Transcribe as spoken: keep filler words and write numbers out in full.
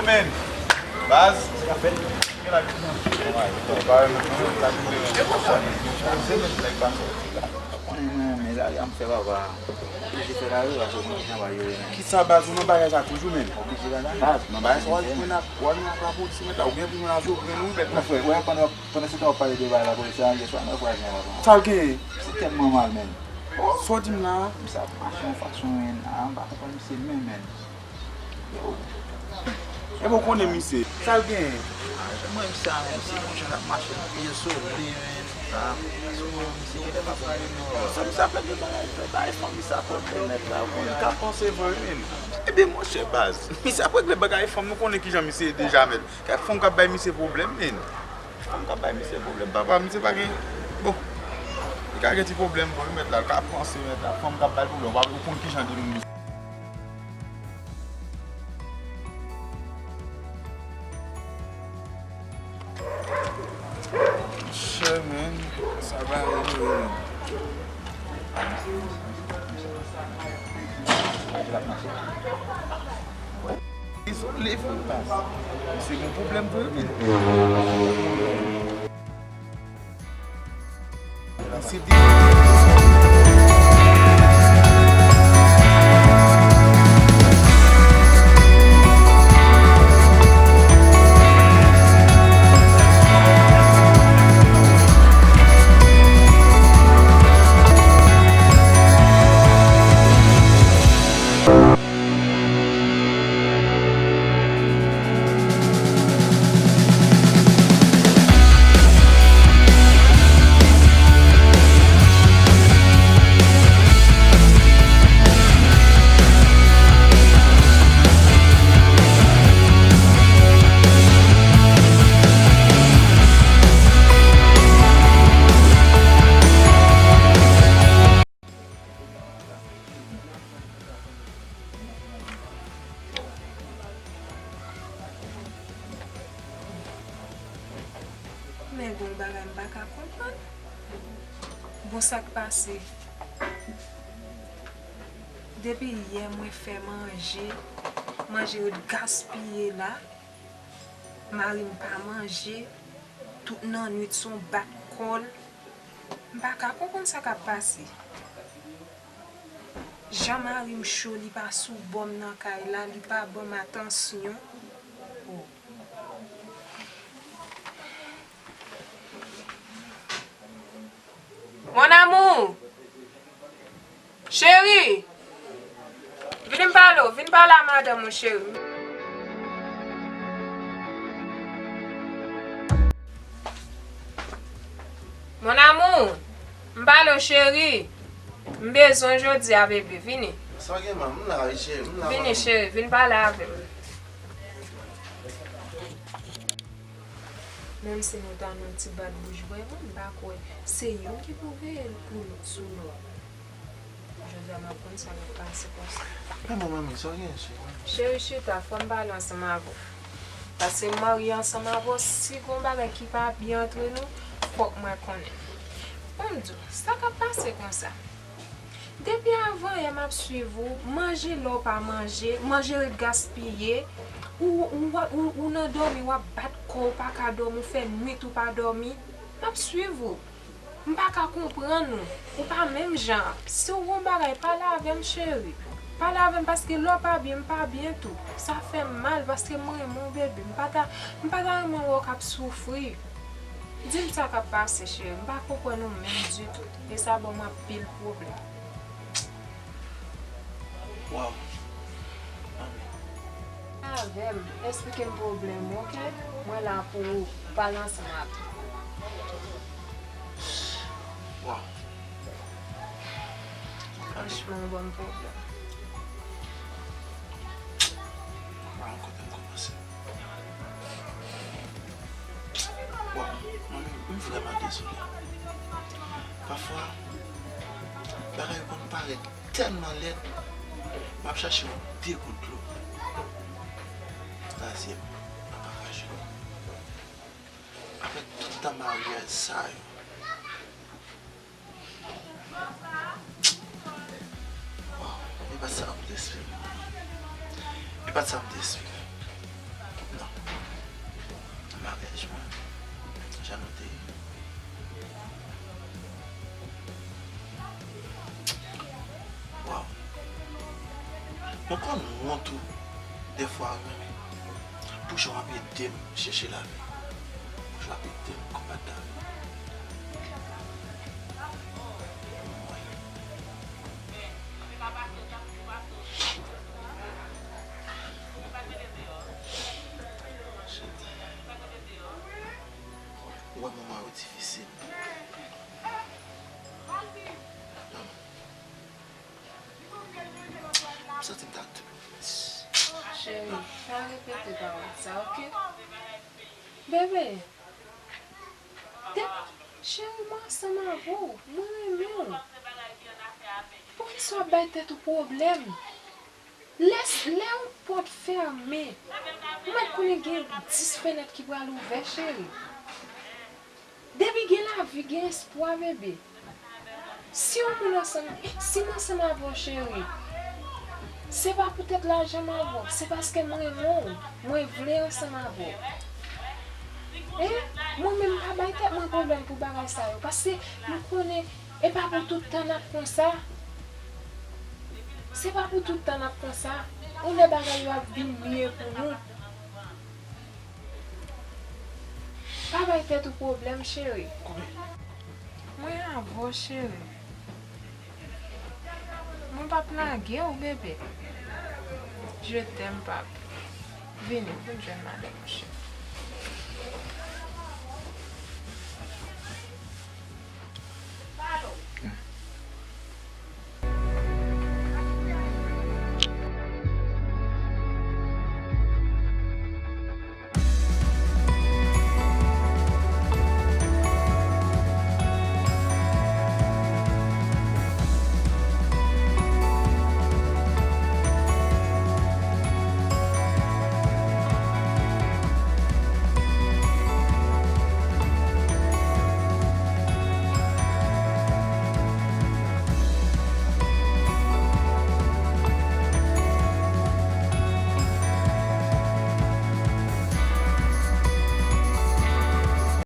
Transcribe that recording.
Men, baz. Sa k ap fèt? Gen la vin nan. Ou pa renmen mwen, la vin nan. Konnen mwen renmen lari a m fè papa. Oblije fè lari a, se mwen ki jan ba yo renmen. Kisa baz ou nan bagay sa toujou, men? Oblije la, la. Baz, nan bagay sa w al jwenn ak, w al jwenn ak lapolis, mèt la, ou gen pou jwenn ak Jovenel, ou mèt la. Mon frè, wè, pandan, pandan se tan w ap pale de bagay lapolis la, yè swa, mwen vwazen an, papa. Sa l genyen? Se tèlman mal, men. Sa w di m la a? Misye ap mache yon fason, men, a, m pa konprann misye menm, men. Yo. Epi w konnen misye. Sa l genyen? Mwen, misye a, men, se yon jan l ap mache, l ap peye sou li, men. A, souvan, misye genlè pa konn. Sa misye ap fè de bagay, fè bagay fanm misye ap regle nèt la, ou konnen l ka panse vre, men. Ebyen, monchè, baz, misye ap regle bagay fanm, nou konnen kijan misye ye deja, men. Kèk fanm k ap bay misye pwoblèm, men. Fanm k ap bay misye pwoblèm, papa, misye pa gen, bon, li ka gen ti pwoblèm vre, mèt la, l ka panse, mèt la, fanm k ap bay l pwoblèm, w pa konn kijan de moun misye. Monchè, men, sa bare vre, men. Dezole vre, baz. Misye gen pwoblèm vre, men. Misye de- Men gon bagay m pa ka konprann. Bon, sa k pase? Depi yè mwen fè manje, manje ret gaspiye la. Mari m pa manje, tout nannwit se yon bat kò l. M pa ka konprann sa k ap pase. Jan mari m cho, li pa sou bò m nan kay la, li pa ban m atansyon. Oh. Mon amour! Cheri! Vin m pale w, vin pale a madanm ou, cheri. Mon amour, m pale w, cheri. M bezwen w jodi a, bebe, vini. Sa w gen, man? M la wi, cheri, m la. Vini, cheri, vin pale avè m. Menm si nou ta nan ti bat bouch vrèman, m pa kwè se youn ki pou veye pou lòt sou lòt. Jodi a m ap konn sa k ap pase konsa. Men bon, manmi, sa w gen, cheri? Cheri, chita, fò m pale ansanm avè w. Paske m marye ansanm avè w, si gon bagay ki pa byen antre nou, fòk mwen konnen. Bon, m di w, sa k ap pase konsa? Depi avan yè m ap swiv ou, manje lè w pa manje, manje ret gaspiye, ou, ou, ou, ou nan dòmi, w ap bat kò w, ou pa ka dòmi, ou fè nwit ou pa dòmi, m ap swiv ou. M pa ka konprann ou, ou pa menm jan. Si w gon bagay, pale avè m, cheri. Pale avè m, paske lè w pa byen, m pa byen tou. Sa fè m mal, paske m renmen w, bebe. M pa ta, m pa ta renmen wè w k ap soufri. Di m sa k ap pase, cheri. M pa konprann ou menm ditou. E sa ban m anpil pwoblèm. Waw. Avè m, esplike m pwoblèm ou, oke? Mwen la pou ou, pale ansanm avè m. Waw. Franchman, ou ban m pwoblèm. Pa wè kote m kòmanse. Bon, mwen menm, m vrèman dezole. Pafwa, bagay yo konn parèt tèlman lèd, m ap chache yon de gout dlo. Razyè m, m ap ravaje. Apre tout tan maryaj sa yo, Waw, e pa t sa m te espere. E pa t sa m te espere. Mwen konn wont wi, dèfwa wi, men pou jan w ap ede m chèche lavi, pou jan w ap ede m konbat lavi. Ou wè moman yo difisil. M santi m ta tou. Cheri, pa repete pawòl sa, oke? Bebe, de, cheri, mwen ansanm avè w, mwen renmen w. Poukisa w ap bay tèt ou pwoblèm? Lè, lè yon pòt fèmen, ou mèt konnen gen dis fenèt ki pral ouvè, cheri. Depi gen lavi, gen espwa, bebe. Si yon moun ansanm, si m ansanm avè w, cheri, se pa poutèt lajan m avè w, se paske m renmen w, mwen vle ansanm avè w. Hein? Mwen menm pa bay tèt mwen pwoblèm pou bagay sa yo, paske m konnen e pa pou tout tan n ap konsa. Se pa pou tout tan n ap konsa. Yon lè bagay yo ap vin mye pou nou. Pa bay tèt ou pwoblèm, cheri. Mwen avè w, cheri. Mwen p ap lage w, bebe. Je t'aime, pap. Vini pou n jwenn madanm ou, cheri.